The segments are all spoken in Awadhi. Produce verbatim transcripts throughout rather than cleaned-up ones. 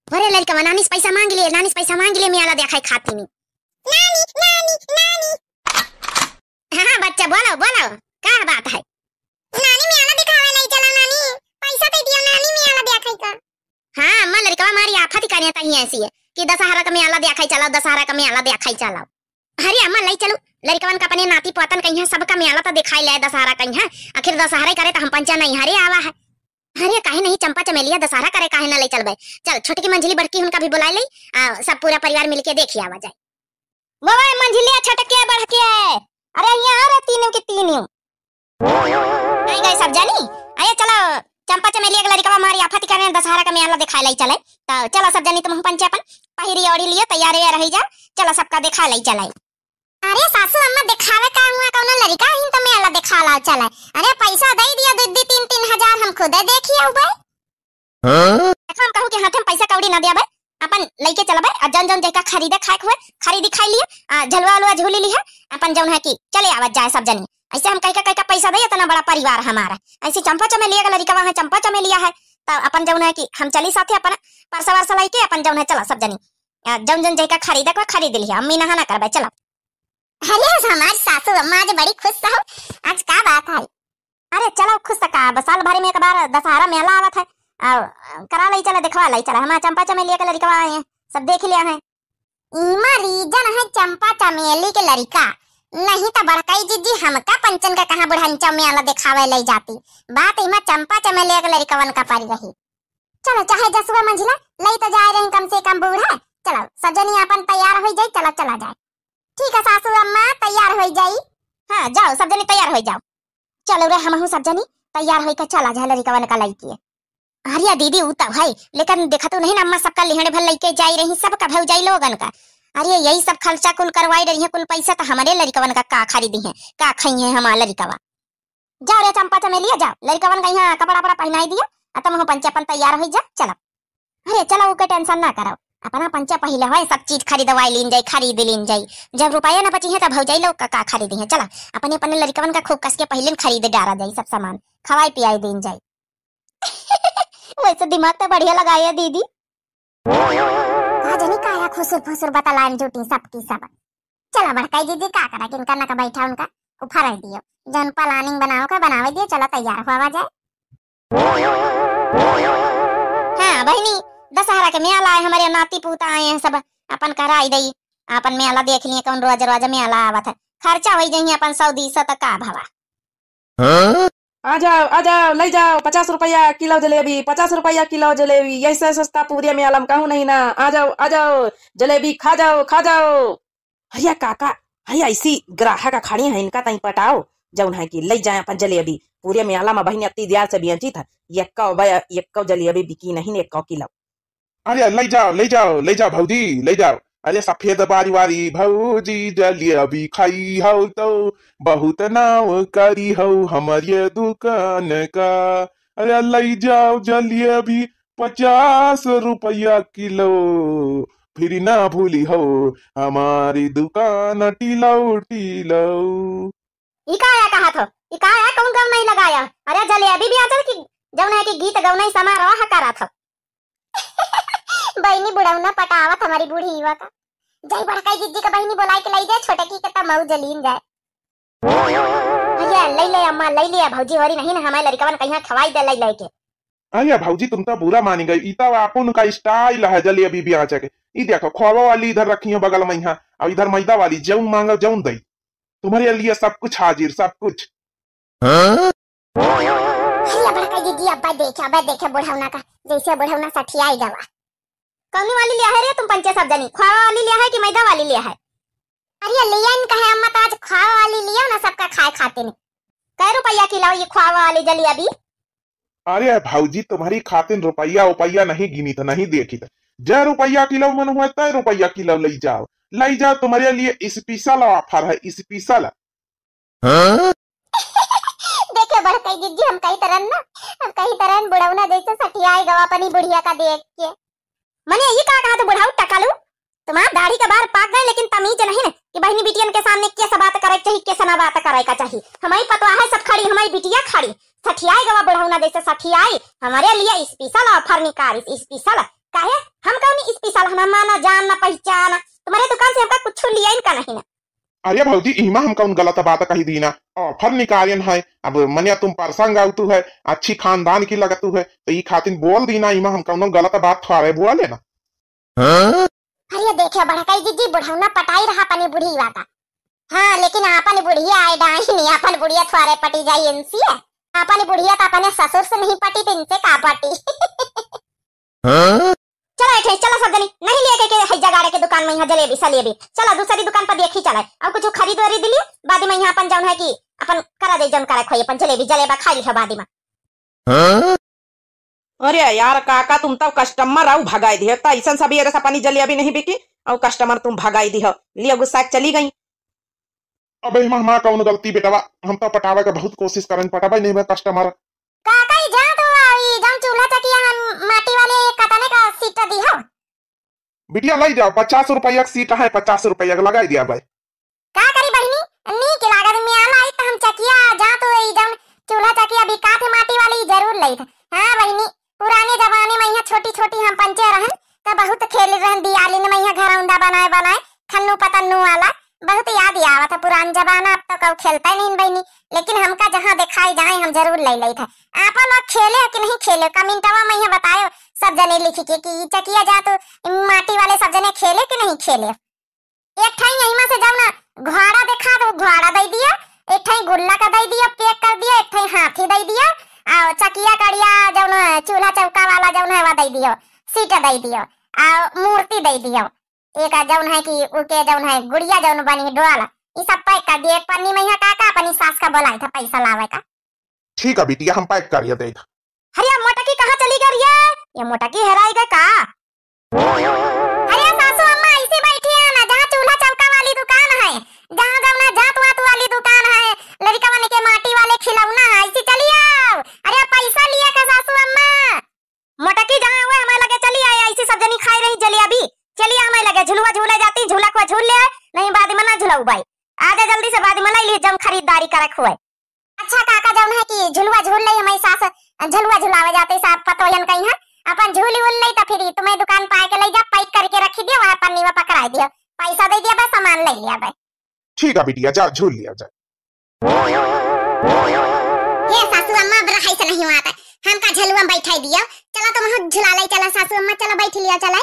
अरे लड़कवा, नानी से पैसा मांग लिए, नानी से पैसा मांग लिए, मेला देखाई खाती नी। नानी, नानी, नानी। हाँ, हाँ, बच्चा, बोलो, बोलो, का बात है? नानी, मेला दिखावे लाई चला, नानी। पैसा दे दियो, नानी, मेला देखाई का। हाँ, अम्मा, लड़कवा मारी आफत ही करिया तही ऐसी है कि दशहरा का मेला देखाई चलाओ, दशहरा का मेला देखाई चलाओ। अरे अम्मा, लाई चलू, लड़कवन का अपने नाती पोतन कहिया सबका मेला तो दिखाई ले दशहरा कहिया। आखिर दशहरा ही करे तो हम पंचा नहीं हरे आवा है। अरे काहे नहीं चंपा चमेलिया, दशहरा करे काहे ना लाई चलबे? चल, छोटकी मंझली बड़की उनका भी बुला ले, आ, सब पूरा परिवार मिलके देखी आवा जाए। वो, वो, मंझलिया छोटके बड़के, अरे यहाँ आ रे तीनों के तीनों। आई गए सब जनी। अरे चलो, चंपा चमेलिया के लड़कवा मारी आफत करे, दशहरा का मेला दिखाए लाई चले। तो चलो सब जनी, तुम पंचे अपन पहिरी ओढ़ी लियो, तैयार वैयार रही जाओ। चलो सबका दिखाए लाई चले। अरे सासू अम्मा, दिखावे का हुआ, कौनो लड़का ही तो मेला दिखा ला चले। अरे पैसा दे दिया, दो, दो, तीन, तीन हजार, हम खुदे देखी आऊ भाई। हाँ? देखो, हम कहूँ कि हाथे में पैसा कौड़ी ना दिया बे, अपन लइके चलबे, आ जौन जौन जैका खरीदे खाए के हुए, खरीदी खाई लियो, आ झलवा उलवा झूली लिहे, अपन जौन है कि चले आवत जाए सब जनी। ऐसे हम कहिका कहिका पैसा दे, इतना बड़ा परिवार हमारा। ऐसे चंपा चमेलिया का लड़िकवा है, चंपा चमेलिया है, तो अपन जौन है कि हम चली साथे अपन परसा वरसा लइके, अपन जौन है चला सब जनी। आ जौन जौन जैका खरीदे के खरीद लिहे, अम्मी नहा ना करबे, चला। अरे, आज हमार सासू अम्मा आज बड़ी खुश हो, आज का बात है? अरे चलो, खुश त का, बस साल भर में एक बार दशहरा मेला आवत है, आ, करा लई चला, दिखवा लई चला, हमार चंपा चमेलिया के लड़िकवा आए हैं, सब देख लिया है। इमा reason है चंपा चमेली के लड़िका, नहीं तो बड़काई जीजी हमका पंचन का कहाँ बुढ़ंचा मेला दिखावे लई जाती, बात इमा चंपा चमेलिया के लड़िकवन का परी रही। चलो, चाहे जसुआ मंझिला लई तो जाए रही, कम से कम बूढ़ा। चलो, सब जनी अपन तैयार हो जाए, चलो, चला जाए। ठीक है सासू अम्मा, तैयार हो जाई। हाँ, जाओ, सब जनी तैयार हो जाओ। चलो रे, हमहू सब जनी तैयार होइके चला जाए लड़िकवन का लइके। अरे दीदी, ऊ तब है, लेकिन देखा तू नहीं ना, अम्मा सबका लिहड़े भर लइके जाई रही, सबका भौजाई लोगन का। अरे यही सब खर्चा कुल करवाई रही है, कुल पैसा तो हमारे लड़िकवन का, का खरीदी है, का खाई है हमार लड़िकवा। जाओ रे चंपा चमेलिया, जाओ, लड़िकवन का यहाँ कपड़ा वपड़ा पहनाई दियो, आ तुम पंचे अपन तैयार हो जा, चलो। अरे चलो, ओके tension ना करो, अपना पंचे पहिले होए, सब चीज खरीदवाई लीन जाई, खरीद लीन जाई। जब रुपया ना बची है, तब भौजाई लोग का, का खरीदी है। चलो, अपने, अपने लड़िकवन का खूब कस के पहिले खरीद डारा जाई, सब सामान खवाई पियाई दीन जाई। वैसे दिमाग तो बढ़िया लगाए है दीदी। का जनी काया खुसुर फुसुर बतलान जूटी सबकी सब। चलो बड़काई दीदी, का करा, किनका ना का बैठा उनका उफारे दियो, जौन planning बनाओ का बनावे दियो, चलो तैयार हुआ जाए। हाँ बहिनी, दशहरा के मेला आए, हमारे नाती पूता आए हैं सब, अपन कराई दई, अपन मेला देख लिए, कौन रोज रोज मेला आवत है, खर्चा हो जाइए अपन सौ दीस तो का भवा। हाँ? आ जाओ, आ जाओ, ले जाओ, पचास रुपया किलो जलेबी, पचास रुपया किलो जलेबी, ऐसे सस्ता पूरे मेला में कहूँ नहीं ना। आ जाओ, आ जाओ, जलेबी खा जाओ, खा जाओ। हरिया काका, हरिया ऐसी ग्राहक खड़ी हैं, इनका तई पटाओ, जौन है कि ले जाए अपन जलेबी। पूरे मेला में बहिनी अत्ती दियार से बेची था, यक्को बय-, यक्को जलेबी बिकी नहीं, यक्को किलो। अरे ले जाओ, ले जाओ, ले जाओ भौजी, ले जाओ। अरे सफेद बारी वाली भौजी जलेबी खाई हो तो बहुत नाव करी हो हमारे दुकान का। अरे ले जाओ जलेबी पचास रुपया किलो, फिर ना भूली हो हमारी दुकान टिलो टिलो। ई का आया कहा थो? ई का आया, कौन गवनई लगाया? अरे जलेबी बेचल की जौन है कि गीत गवनई समारोह करा थो। बहिनी बुढ़ौना पटावत हमारी बूढ़ी युवा का। जय बड़काई दीदी का बहिनी बोलाई के लाई जाए, छोटकी के तब मऊ जलीन जाए। भैया ले ले अम्मा, ले ले भौजी, होरी नहीं ना हमारे लड़िकवन कहिया खवाई दे ले लेके। अरे भौजी, तुम तो बुरा मानी गई, ई तो अपन का style है जलेबी बेचे के। ई देखो, खोवा वाली इधर रखी है बगल में यहाँ, और इधर मैदा वाली, जौन मांगो जौन दई। तुम्हारे लिए सब कुछ हाजिर, सब कुछ। हाँ? अरे बड़का दीदी, अब्बा देखे, अब्बा देखे बुढ़ौना का, जैसे बुढ़ौना सठियाई गवा। कौनी वाली लिया है रे तुम पंचे सब जनी? खोवा वाली लिया है कि मैदा वाली लिया है? अरे लिया इनका है अम्मा, तो आज खोवा वाली लिया ना सबका खाए खातिर। कै रुपया किलो ये खोवा वाली जलेबी? अरे भौजी, तुम्हारी खातिर रुपया उपया नहीं गिनी तो नहीं देखी तो, जय रुपया किलो मन हुआ तय रुपया किलो ले जाओ, ले जाओ, तुम्हारे लिए special offer है, special। हाँ? देखो बड़कई दीदी, हम कही तरन ना, हम कही तरन बुढ़ौना जैसे सठियाए गवा अपनी बुढ़िया का देख के। मने ये का कहा तू बुढ़ाऊ टकालू? तुम्हार दाढ़ी के बार पाक गए, लेकिन तमीज नहीं न कि बहिनी बिटियन के सामने कैसे बात करे के चाही, कैसे ना बात करे का चाही। हमारी पतवा है सब खड़ी, हमारी बिटिया खड़ी, सठियाए गवा बुढ़ौना जैसे सठियाए। हमारे लिए special offer निकालिस, special। काहे? हम हम, हम ना जान ना पहचान, तुम्हारे दुकान से हमका कुछ लिया इनका नहीं ना। अरे भौजी, इमा हम कौन गलत बात कही दीना? Offer निकालिन है, अब मने तुम परसंग आउतू है, अच्छी खानदान की लगतू है, तो ई खातिर बोल दीना, इमा हम कौनो गलत बात थोड़े बोले ना। हाँ? अरे देखे बड़कई जिज्जी, बुढ़ौना पटाई रहा अपनी बुढ़िया का। हाँ, लेकिन आपन बुढ़िया आए डाइन, आपन बुढ़िया थोड़े पटी जाई इनसे। आपन बुढ़िया तो अपने ससुर से नहीं पटी, तो इनसे का पटी? हाँ? चला, एठे, चला सब जनी, नहीं लिए के, के हैजा गाड़े के दुकान मा यहाँ जलेबी, सलेबी। चला, दूसरी दुकान पर देखी चला, और कुछ खरीद वरीद लिए, बाद मा यहाँ अपन जौन है कि अपन करा दे, जौन करा खोई, अपन जलेबी, जलेबा खाई लिहो बाद मा। हाँ? अरे यार काका, तुम तो customer आउ भगाई दिहे, तो ऐसन सबेरे से अपनी जलेबी नहीं बिकी, और customer तुम भगाई दिहो, लिए गुस्सा के चली गई। अबे इमा हमार कौन गलती बेटवा, हम तो पटावे के बहुत कोशिश करन, पटावे नहीं बे customer। काका, ई जात हो, ई जौन चूल्हा चकिया हम माटी वाले कतने का सीट दिहो? बिटिया, लई जाओ, पचास रुपया के सीट है, पचास रुपया के लगाई दिया भाई। का करी बहिनी, नीक लागत में आला आई त हम चकिया जात हो, ई जौन चूल्हा चकिया बिकात है माटी वाली, ई जरूर लई था। हाँ बहिनी, पुराने जमाने में यहाँ छोटी छोटी हम पंचे रहन, त बहुत खेल रहन दियालिन में यहाँ घरौंदा बनाए बनाए, खन्नू पतन्नू वाला। बहुत याद आवत है पुरान जमाना, अब तो कऊ खेलता ही नहीं बहिनी, लेकिन हमका जहाँ दिखाई जाए हम जरूर ले लेत है। आपन लोग खेले हो कि नहीं खेले हो? कमेंटवा में यहाँ बतायो सब जने लिख के कि ई चकिया जात माटी वाले सब जने खेले कि नहीं खेले। एक ठाई यही में से जाओ ना, घोड़ा देखा तो घोड़ा दे दिया, एक ठाई गुल्ला का दे दिया, pack कर दिया, एक ठाई हाथी दे दिया, और चकिया कड़िया जौन चूल्हा चौका वाला जौन है वह दे दियो, सीट दे दियो, और मूर्ति दे दियो। एक जौन है कि उके जौन है गुड़िया जौन बनी doll, ई सब pack कर दिए एक पन्नी में। यहाँ काका अपनी सास का बोलाई था पैसा लावे का। ठीक है बिटिया, हम pack करिए दे। अरे मोटकी कहाँ चली गई रे? ये मोटकी हेराई गई का? अरे सासू अम्मा ऐसे बैठी है ना, जहाँ चूल्हा चौका वाली दुकान है, जहाँ जौन है जात वात वाली दुकान है, लड़िकवन के माटी वाले खिलौना है, ऐसे चली आओ। अरे पैसा लिया का सासू अम्मा? मोटकी जहाँ हुए हमारे लगे चली आए, ऐसी सब जनी खाए रही जलेबी। चली आ हमारे लगे, झुलुआ झूले जाती, झूला को झूल ले, नहीं बाद में ना झुलाऊ बाई। आ जा जल्दी से, बाद में लाई ली जौन खरीदारी करक हुए। अच्छा काका, जौन है कि झुलुआ झूल ले, हमारी सास झुलुआ झुलावे जाते साहब पतोहन कहीं है, अपन झूली उल ले तो फिर तुम्हें दुकान पाए के ले जा, pack करके रखी दियो, वहाँ पन्नी में पकड़ाई दियो, पैसा दे दिया बस, सामान ले लिया बस। ठीक है बिटिया, जा झूल लिया जाए। हे सासू अम्मा, अब रहाई से नहीं हुआ था, हमका झलुआ में बैठाई दियो। चला तुम हम झुला ले, चला सासू अम्मा, चला बैठ लिया चला।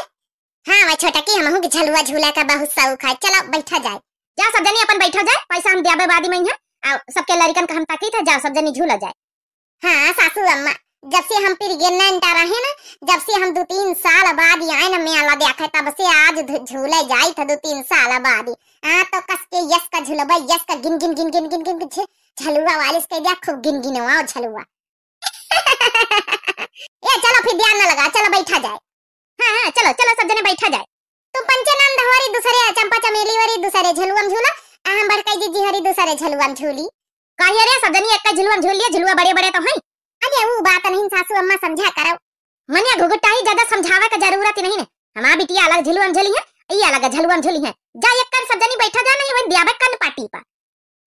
हाँ वह छोटा की हमहू के झलुआ झूला का बहुत शौक है, चला बैठा जाए। जा सब जनी अपन बैठा जाए, पैसा हम दियाबे बादी में है, आ सबके लड़िकन का हम ताकी था, जा सब जनी झूला जाए। हाँ सासू अम्मा, जब से हम pregnant रहे ना, जब से हम दो तीन साल बाद ही आए ना मेला देखे, तब से आज झू-, झूले जाई था दो तीन साल बाद ही। हाँ तो कस के यस का झुलबा, यस का गिन गिन गिन गिन गिन गिन झ-, झलुआ वाले से कह दिया खूब गिन गिनवाओ झलुआ। ए चलो फिर ध्यान ना लगा, चलो बैठा जाए। हाँ हाँ चलो चलो सब जने बैठा जाए। तू पंचे नंद होरी दूसरे, चंपा चमेली होरी दूसरे झलुआ में झूला, आ हम बड़काई जिज्जी होरी दूसरे झलुआ में झूली। काहे रे, सब जनी एक झुलुआ में झूल लिए, झुलुआ बड़े बड़े तो हैं। अरे वो बात नहीं सासू अम्मा, समझा करो। मनिया घुघुटाई ज्यादा समझावे का जरूरत ही नहीं ने। हमार बिटिया अलग झुलुआ में झूली है, ये अलग झलुआ में झूली है। जा एक कर सब जनी बैठा जा, नहीं वही दियाबे कन पाटी पर।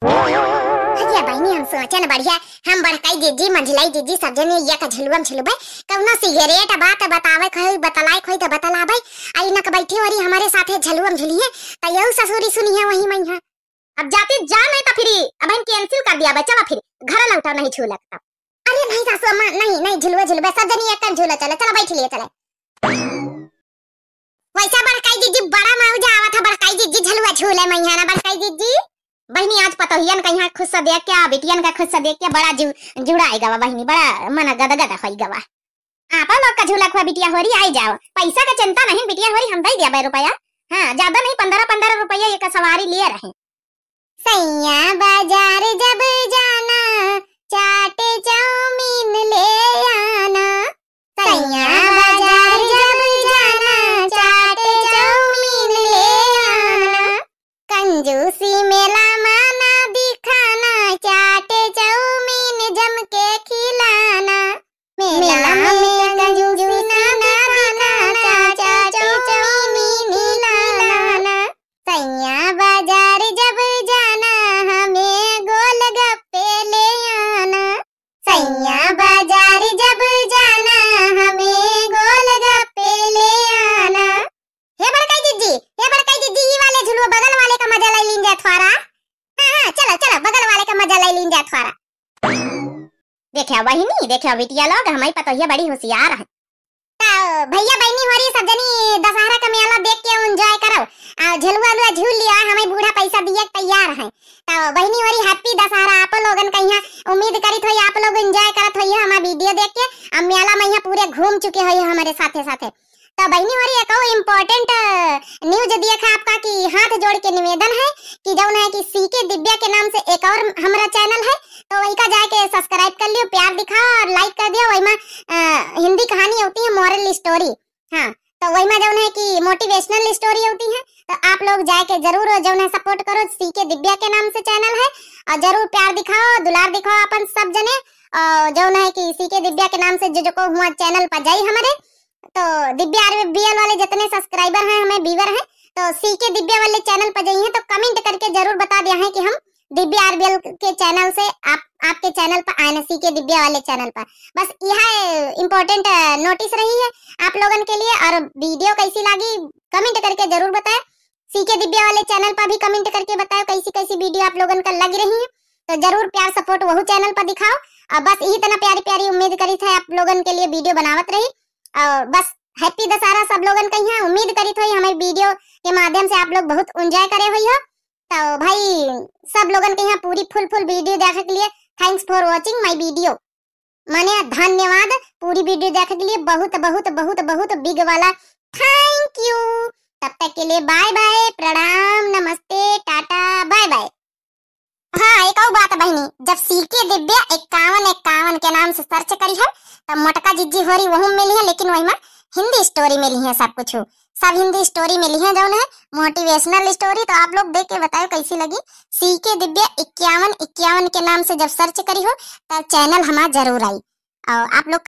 अरे बहनी, हम सोचन बढ़िया, हम बड़काई जिज्जी, मंझलाई जिज्जी, सब जनी एक झुलुआ में झुलबे। कौनो सिगरेट बात बतावे खोई, बतलाए खोई तो बतलाबे। आई नक बैठी होरी हमारे साथे झलुआ में झूली है, तो यहू ससुरी सुनी है वही में है। अब जाती जा नहीं तो फिर अब हम cancel कर दिया बे, चला फिर घर लौटा नहीं झूलक तब। अरे नहीं सासू अम्मा, नहीं, नहीं झुलुआ झुलबे, सब जनी एक झूला चले, चला बैठ लिए चले। वैसा बड़काई जिज्जी बड़ा मौजा आवा था, बड़काई जिज्जी झलुआ झूले में है ना बड़काई जिज्जी। बहनी आज पतोहियन का यहाँ खुश से देख के, बिटियन का खुश से देख के बड़ा जु-, जुड़ाए गवा बहनी, बड़ा मन गदगद होई गवा। आपा लोग का झूला खुआ बिटिया होरी आई जाओ, पैसा का चिंता नहीं बिटिया होरी हम दे दिया बे रुपया। हाँ ज्यादा नहीं, पन्द्रह पन्द्रह रुपया एक सवारी लिए रहे। सैया बाजार जब जाना, चाट चाउमीन ले आना। सैया बाजार जब जाना, चाट चाउमीन ले आना। कंजूसी मेला माना दिखाना, चाट चाउमीन जम के खिलाना। मेला में कंजूसी ना दिखाना, चाट चाउमीन खिलाना। सैया बाजार जब जाना, हमें गोलगप्पे ले आना। सैया बाजार जब जाना, हमें अब बहिनी, देखे बिटिया लोग, हमई पतोहिया बड़ी होशियार है। तो भैया बहिनी होरी सब जनी दशहरा का मेला देख के enjoy करो, आ झुलुआ उलुआ झूल लिया, हमई बूढ़ा पैसा दिए के तैयार है। तो बहिनी होरी happy दशहरा आप लोगन का। यहाँ उम्मीद करित होई आप लोग enjoy करत होई हमार video देख के। अब मेला में यहाँ पूरे घूम चुके होई हमारे साथे साथे। तो बहिनी होरी एक और important news दिया था आपका कि हाथ जोड़ के निवेदन है कि जौन है कि सीके दिव्या के नाम से एक और हमरा channel है, तो वही का जाके subscribe कर लियो, प्यार दिखाओ और like कर दियो। वही में, अ, हिंदी कहानी होती है, moral story। हाँ, तो वही में जौन है कि motivational story होती है, तो आप लोग जाके जरूर जौन है support करो। सीके दिव्या के नाम से channel है और जरूर प्यार दिखाओ, दुलार दिखाओ अपन सब जने। और जौन है कि सीके दिव्या के नाम से जो जो को हुआ channel पर जाई हमारे, तो दिव्या आरबीएल वाले जितने subscriber हैं, हमें viewer हैं, तो सीके दिव्या वाले channel पर जाइए तो comment करके जरूर बता दिया है कि हम दिव्या आरबीएल के channel से आप, आपके channel पर आए ना, सीके दिव्या वाले channel पर। बस यह important notice रही है आप लोगन के लिए। और video कैसी लगी comment करके जरूर बताएं। सीके दिव्या वाले channel पर भी comment करके बताओ कैसी कैसी video आप लोगन का लग रही है, तो जरूर प्यार support वहू channel पर दिखाओ। और बस यही तना प्यारी प्यारी उम्मीद करी था आप लोगन के लिए video बनावत रही। और बस happy दशहरा सब लोगन का। यहाँ उम्मीद करी थी हमारे video के माध्यम से आप लोग बहुत enjoy करे हुई हो। तो भाई सब लोगन के यहाँ पूरी full full video देखे के लिए thanks for watching my video, माने धन्यवाद। पूरी video देखे के लिए बहुत बहुत बहुत बहुत big वाला thank you। तब तक के लिए bye bye, प्रणाम, नमस्ते, टाटा, bye bye। हाँ, एक और बात बहिनी, जब सीके दिव्या इक्यावन इक्यावन के नाम से search करी है, तब मोटका जिज्जी होरी वहू मिली है, लेकिन वही में हिंदी story मिली है सब कुछ, सब हिंदी story मिली है, जौन है motivational story। तो आप लोग देख के बताओ कैसी लगी। सीके दिव्या इक्यावन इक्यावन के नाम से जब search करी हो, तब channel हमार जरूर आई। और आप लोग